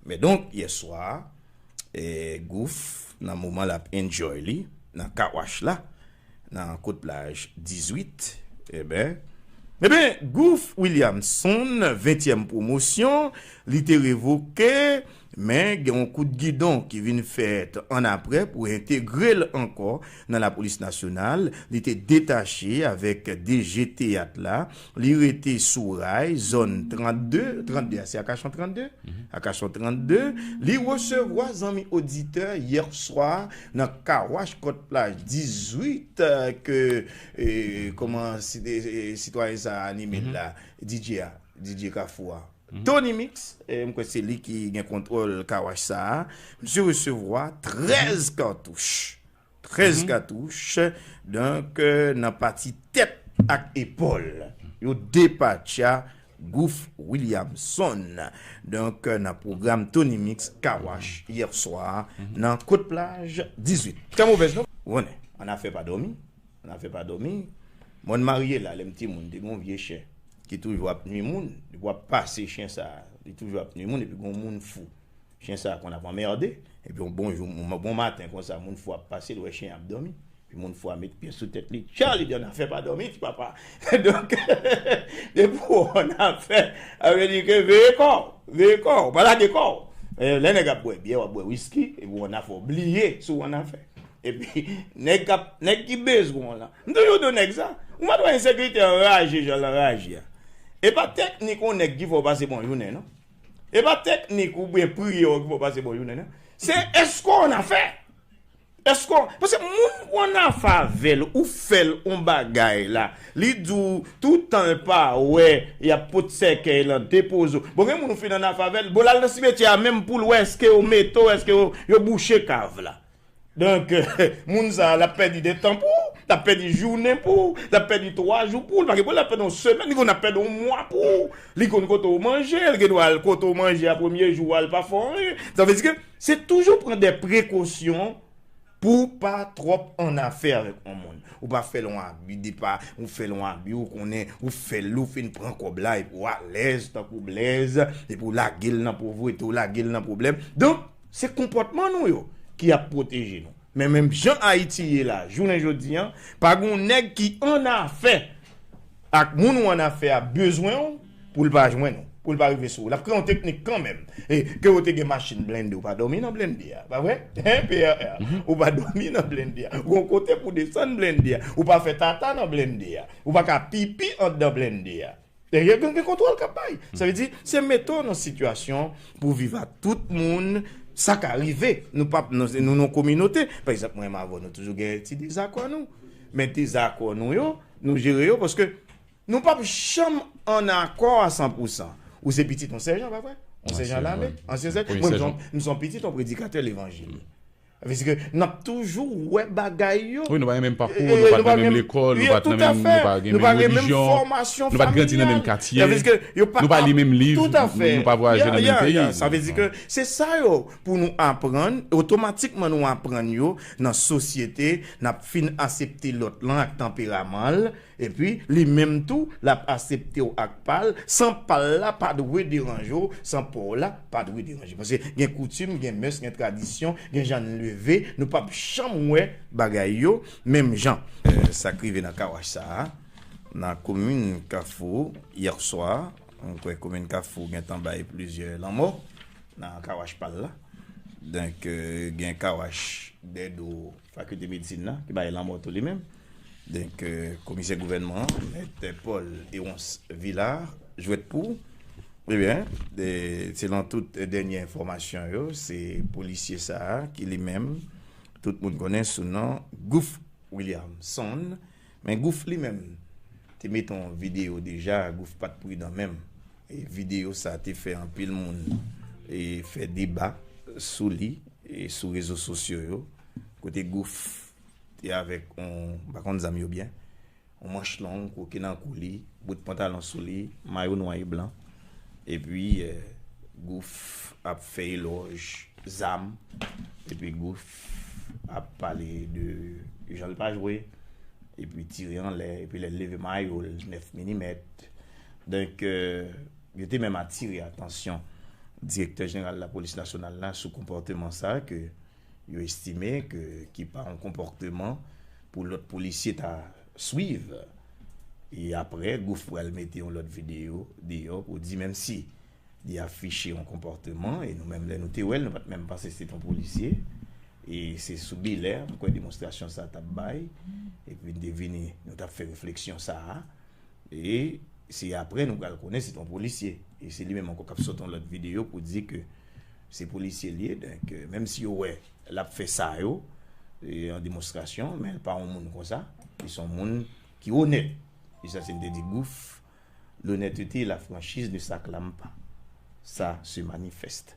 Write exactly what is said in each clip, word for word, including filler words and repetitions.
Men donk, yè swa, e, Gouf, nan moman l ap enjoy li, nan car wash la, nan Kote Plaj dizuit, eben, eben, Gouf Williamson, ventyèm pwomosyon, li te revoke, men gen yon kout gidon ki vin fèt annapre pou entegre l ankò nan lapolis nasyonal. Li te detache avèk D G teyat la. Li rete sou ray, zòn trannde, trannde a, se Akachon trannde? Akachon trannde. Li resevwa zanmi oditè yè swa nan car wash Kote Plaj dizuit, eh, ke, eh, kòman si-, eh, eh, sitwayen sa a anime l la, D J a, D J Kafou a. Tony Mix, eh, m kwè se li ki gen kontwòl car wash sa a. Misye resevwa trèz katouch. Trèz katouch. Donk, eh, nan pati tèt ak epòl, yo depatcha Gouf Williamson. Donk, eh, nan pwogram Tony Mix car wash yè swa, nan Kote Plaj dizuit. Trè movèz non. Ou konnen, annafè pa dòmi. Annafè pa dòmi. Mòn marye la, lè m timoun, te gen yon vye chen ki toujou ap nwi moun. Depi w ap pase chen sa a, li toujou ap nwi moun, epi gen yon moun fou. Chen sa a konn ap anmède, epi yon bon jou, yon bon maten konsa, moun fou ap pase, l wè chen an ap dòmi. Epi moun fou a met pye sou tèt li, tcha, li di, annafè pa dòmi, ti papa. Donk, depi w annafè, sa vle di ke veye kò w, veye kò w, pa lage kò w. Eh, lè nèg ap bwè byè, w ap bwè wiski, epi w annafè, w bliye si w annafè. Epi, nèg k ap, nèg ki bezwen w lan. M toujou di w nèg sa. Ou pa t wè ensekirite anraje jan l anraje a. E pa teknik yon nèg ki fè w pase bon jounen, non. E pa teknik oubyen priyè w ki fè w pase bon jounen, non. Se èske w annafè? Èske w, paske moun ou annafè avè l, ou fè l yon bagay la, li di w toutan l pa wè, y ap pot sèkèy lan depoze w. Bon, gen moun ou fin annafè avè l, bon, l al nan simetyè a menm pou l wè èske yo mete w, èske yo, yo bouche kav la. Donk, moun sa a, l ap pèdi de tan pou ou, l ap pèdi jounen pou ou, l ap pèdi twa jou pou ou, li pa gen pwoblèm, l ap pèdi yon semèn, li konn ap pèdi yon mwa pou ou, li konn kote w manje, li gen dwa al kote w manje a premye jou a, l pa fè w anyen. Sa vle di ke se toujou pran de prekosyon pou w pa twòp annafè avèk yon moun. Ou pa fè l yon abi de pa, ou fè l yon abi, ou konnen, ou fè l, ou fin pran kòb la, epi w alèz tankou Blèz, epi w lage l nan povrete, w lage l nan pwoblèm. Donk, se konpòtman nou yo ki ap pwoteje nou. Men menm jan Ayiti ye la, jounen jodi a, pa gen yon nèg ki annafè ak moun ou annafè a bezwen w pou l pa jwenn ou, pou l pa rive sou ou. L ap kreye yon teknik kanmenm. E ke w te gen machin blende, ou pa dòmi nan blende a, pa vre? Hein, P R R? Ou pa dòmi nan blende a. Ou gen yon kote pou desann blende a. Ou pa fè tata nan blende a. Ou pa ka pipi anndan blende a. E gen, gen kontwòl k ap bay. Sa vle di, se mete w nan sitiyasyon pou w viv ak tout moun, sa ka rive. Nou p ap, nou, nou nan kominote. Pa egzanp, mwen menm avè w, nou toujou gen ti dezakò nou. Men dezakò nou yo, nou jere yo paske nou p ap janm ann akò a san pou san. Ou se pitit yon sèjan, pa vre? Yon sèjan lame, ansyen sèjan. Mwen, m se yon, m se yon pitit yon predikatè levanjil. Sa vle di ke n ap toujou wè bagay yo. Wi, nou pa gen menm pakou, nou pa t nan menm lekòl, nou pa t nan menm, nou pa gen menm relijyon, nou pa t grandi nan menm katye, nou pa li menm liv, nou pa vwayaje nan menm peyi. Sa vle di ke se sa yo pou nou aprann, otomatikman nou aprann yo nan sosyete, n ap fin aksepte lòt lan ak tanperaman l, epi li menm tou, l ap aksepte w ak pa l, san pa l la pa dwe deranje w, san pa w la pa dwe deranje w. Paske gen koutim, gen mès, gen tradisyon, gen jan n leve, nou p ap janm wè bagay yo menm jan. Eh, sa k rive nan car wash sa a, nan komin Kafou, yè swa, m kwè komin Kafou gentan bay plizyè lanmò nan car wash pa l la. Donk, eh, gen car wash dèyè do Fakilte Medsin nan, ki bay lanmò tou li menm. Donk, eh, komisè gouvènman an, mèt Paul Héronce Villard, jwèt pou. Ebyen, eh, selon tout dènye enfòmasyon yo, se polisye sa a ki li menm, tout moun konnen sou non Gouf Williamson. Men Gouf li menm te mete yon videyo deja, Gouf pa t pridan menm. E videyo sa te fè anpil moun, e, fè deba sou li, e, sou rezo sosyo yo. Kote Gouf te avèk yon, m pa konn zam yo byen, yon manch long, kwoke nan kou li, bout pantalon sou li, mayo nwa e blan. Epi, eh, Gouf ap fè elòj zam. Epi Gouf ap pale de jan l pa jwe. Epi tire anlè. Epi lè l leve mayo l, nèf milimèt. Donk, eh, yo te menm atire atansyon Direktè jeneral Lapolis Nasyonal la sou konpòteman sa ke yo estime ke, ki pa yon konpòteman pou lòt polisye ta swiv. E apre, Gouv pral mete yon lòt videyo deyò pou di, menm si li afiche yon konpòteman, e nou menm, lè nou te wè l, nou pa t menm panse se t yon polisye. E se sou bilè, nou kwè demonstrasyon sa t ap bay. Epi n te vini, nou t ap fè refleksyon sa a. E se apre nou pral konnen se t yon polisye. E se li menm ankò k ap sot yon lòt videyo pou di ke se polisye l ye. Donk, menm si yo wè l ap fè sa yo, e, an demonstrasyon, men l pa yon moun konsa. Li se yon moun ki onèt. E sa se m te di Gouv, l'honnêteté et la franchise ne s'acclament pas. Ça se manifeste.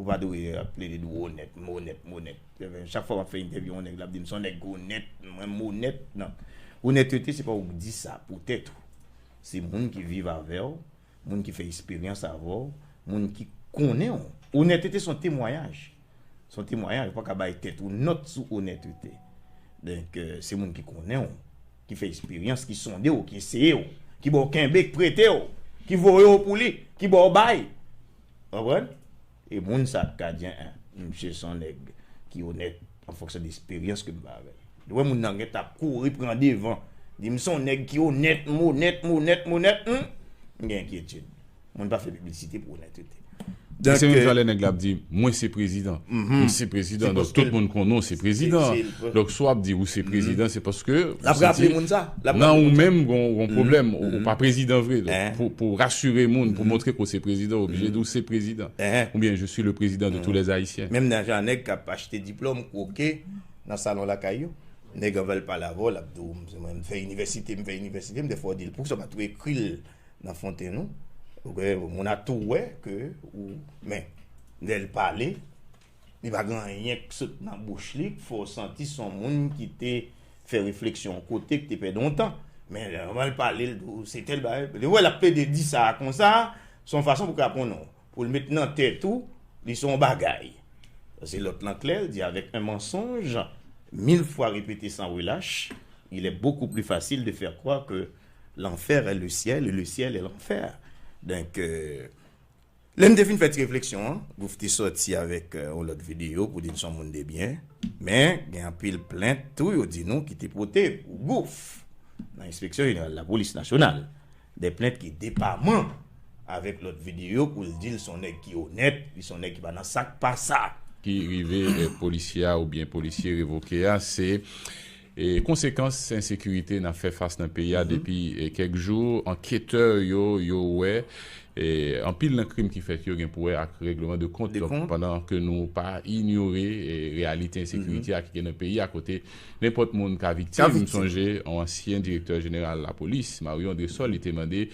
Ou pa dwe ap plede di w onèt, m onèt, m onèt. Chak fwa m ap fè entèvyou yon nèg, l ap di m se yon nèg ki onèt, mwen m onèt. Non. Onètete, se pa ou k di sa pou tèt ou. Se moun ki viv avè w, moun ki fè esperyans avè w, moun ki konnen w. Onètete se yon temwayaj. Se yon temwayaj, ou pa ka bay tèt ou nòt sou onètete. Donk, se moun ki konnen w, ki fè esperyans, ki sonde w, ki eseye w, ki ba w kenbe, ki prete w, ki voye w pou li, ki ba w bay. Konprann? E moun sa k ka di, en, misye se yon nèg ki onèt an fonksyon de esperyans ke m ba avè l. Lè w wè moun nan gentan ap kouri pran devan, di m se yon nèg ki onèt, m onèt, m onèt, m onèt, hmm, m gen enkyetid. Moun pa fè piblisite pou onètete. Donk, se menm jan lè nèg la ap di, mwen se prezidan. M se prezidan. Donk, tout moun konnen w se prezidan. Donk, si w ap di ou se prezidan, se paske ou santi nan ou menm gon, gon pwoblèm, ou, ou pa prezidan vre. Donk, pou, pou rasire moun, pou montre ke w se prezidan, ou oblije di ou se prezidan. Oubyen, je suis le président de tous les Haïtiens. Menm nan jan nèg k ap achte diplòm, kwoke nan salon lakay yo, nèg anvan l pale avè w, l ap di w, mwen, m fè inivèsite, m fè inivèsite, m, dèfwa w di l, poukisa w pa tou ekri l nan fonte nou. Ou wè, moun a tou wè ke ou, men, lè l pale, li pa gen anyen k sot nan bouch li k fè w santi se yon moun ki te fè refleksyon yon kote, ki te pèdi yon tan. Men lè l pale, l di w se tèl bagay. Lè w wè l ap plede di sa a konsa, se yon fason pou kraponnen w, pou l met nan tèt ou li se yon bagay. Sa se lòt lan klè, l di avec un mensonge mille fois répété sans relâche, il est beaucoup plus facile de faire croire que l'enfer est le ciel et le ciel est l'enfer. Donk, euh, lè m te fin fè ti refleksyon an, Gouv te sòti avèk, euh, yon lòt videyo pou di n se yon moun de byen. Men, gen anpil plent tou, yo di nou, ki te pote pou Gouv nan Enspeksyon Jeneral Lapolis Nasyonal. De plent ki depaman avèk lòt videyo pou l di l se yon nèg ki onèt, li se yon nèg ki pa nan sa k pa sa. Ki rive, eh, polisye a oubyen polisye revoke a, se, eh, konsekans ensekirite n ap fè fas nan peyi a depi, eh, kèk jou. Anketè yo, yo wè, eh, anpil nan krim ki fèt yo gen pou wè ak règleman de kont. Donk, pandan ke nou pa inyore, eh, reyalite ensekirite a ki gen nan peyi a, kote nenpòt moun ka viktim. M sonje yon ansyen direktè jeneral lapolis, Mario Andrésol, li te mande,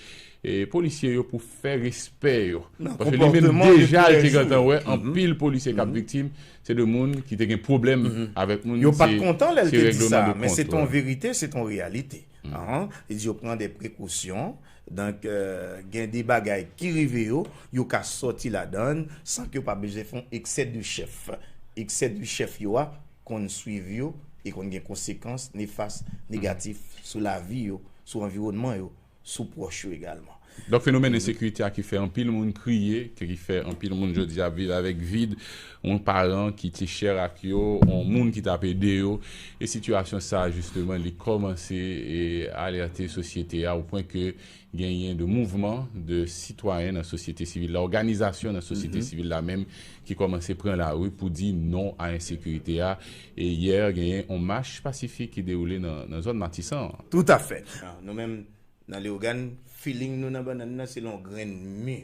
eh, polisye yo pou fè respè yo. Paske li menm deja, li te gentan wè anpil polisye k ap viktim, se de moun ki te gen pwoblèm avèk moun. Yo pa t kontan lè l te di sa, men se t yon verite, se t yon reyalite. Li di yo pran de prekosyon. Donk, euh, gen de bagay ki rive yo, yo ka sòti ladan l san ke yo pa bezwen fè yon eksè de chèf. Eksè de chèf yo a konn swiv yo e konn gen konsekans nefas, negatif sou lavi yo, sou anviwònman yo, sou pwòch yo egalman. Donk, fenomèn ensekirite a ki fè anpil moun kriye, ki, ki fè anpil moun jodi a ap viv avèk vid, yon paran ki te chè ak yo, yon moun ki t ap ede yo, e sitiyasyon sa a, jisteman, li kòmanse e alète sosyete a, o pwen ke genyen de mouvman de sitwayen nan sosyete sivil la, òganizasyon nan sosyete sivil la menm ki kòmanse pran lari pou di non a ensekirite a. E yè, genyen yon mach pasifik ki dewoule nan, nan zòn Matisan an. Toutafè. Ah, nou menm, nan Leyogàn, feeling nou nan bannann nan, se lè yon grenn mi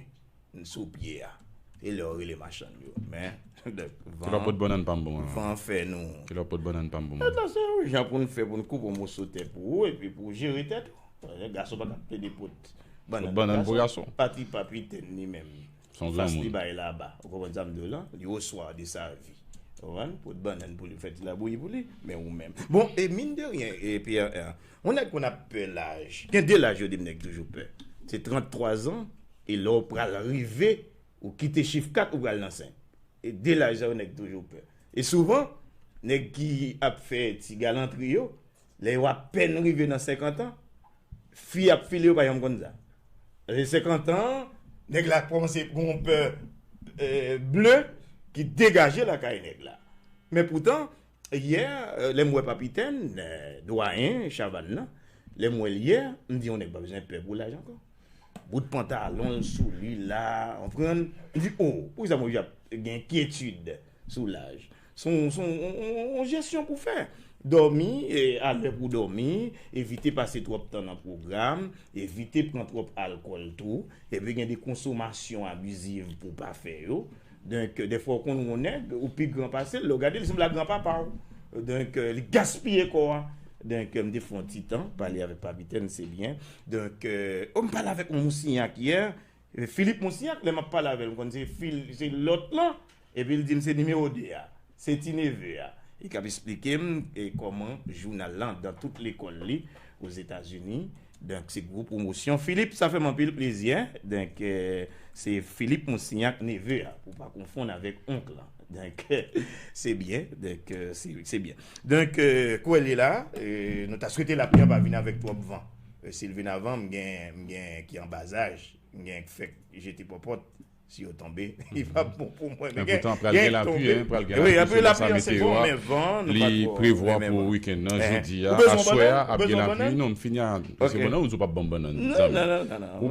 sou pye a. E lè yo rele machann yo. Men, van, kilò pot bannann pa m bon an? Van fè nou. Kilò pot bannann pa m bon an? Sa se yon jan pou n fè, pou n koupe yon moso tè pou ou, epi pou w jere tèt ou. Gason pa ka plede pot bannann pou gason. Pati pa piten li menm. Fas li bay laba. Ou konprann sa m di w lan? Li au soir de sa vie. Ou konprann? Pot bannann pou li, fè ti labouyi pou li, men ou menm. Bon, e mine de rien, e Pierre, yon nèg konn ap pè laj. Gen de laj yo di m nèg toujou pè. Se tranntwa zan, e lè w pral rive, ou kite chif kat, ou pral nan senk. E de laj sa yo nèg toujou pè. E souvan, nèg ki ap fè ti galantri yo, lè yo apèn rive nan senkant an, fi ap file yo pa janm konn sa. Paske senkant an, nèg la kòmanse gon pè euh, ble ki degaje lakay nèg la. Men poutan, yè, euh, lè m wè Papitèn, euh, dwayen Chavann nan, lè m wè l yè, m di yon nèg pa bezwen pè pou laj ankò. Bout pantalon l sou li la, konprann? M di, oh, poukisa mwen ap gen enkyetid sou laj? Se yon, se yon, yon, yon, yon jesyon pou fè. Dòmi, e, a lè pou dòmi, evite pase twòp tan nan pwogram, evite pran twòp alkòl tou, epi gen de konsomasyon abiziv pou pa fè yo. Donk, dèfwa w konn wè yon nèg, ou pi gran pase l, lè w gade l, li sanble ak granpapa w. Donk, li gaspiye kò a. Donk, m te fè yon ti tan, pale avèk Papitèn, se byen. Donk, o, m pale avèk yon Moussignac yè, Philippe Moussignac, lè m ap pale avè l, m konn se Phil, se lòt lan, epi l di m se nimewo de a, se ti neve a. Li k ap esplike m, e, kòman jounal lan dan tout lekòl li Ozetazini. Donk, se gwo pwomosyon. Philippe, sa fè m anpil plezi, en. Donk, e, se Philippe Moussignac, neve a, pou pa konfonn avèk onk lan. Donk, se byen. Donk, e, se, se byen. Donk, e, kwè li la, e, nou ta swete lapli an pa vin avèk twòp van. E, si l vin avan, m gen, m gen ki an bazaj, m gen k fèk jete pòpòt. Si yo tonbe, li p ap bon pou mwen. Men poutan, pral gen lapli, en, pral gen lapli, selon sa meteo a, li prevwa pou wikenn nan, jodi a, aswè a, ap gen lapli. Non, m fini a, paske bannann, ou di w p ap ban m bannann, zanmi.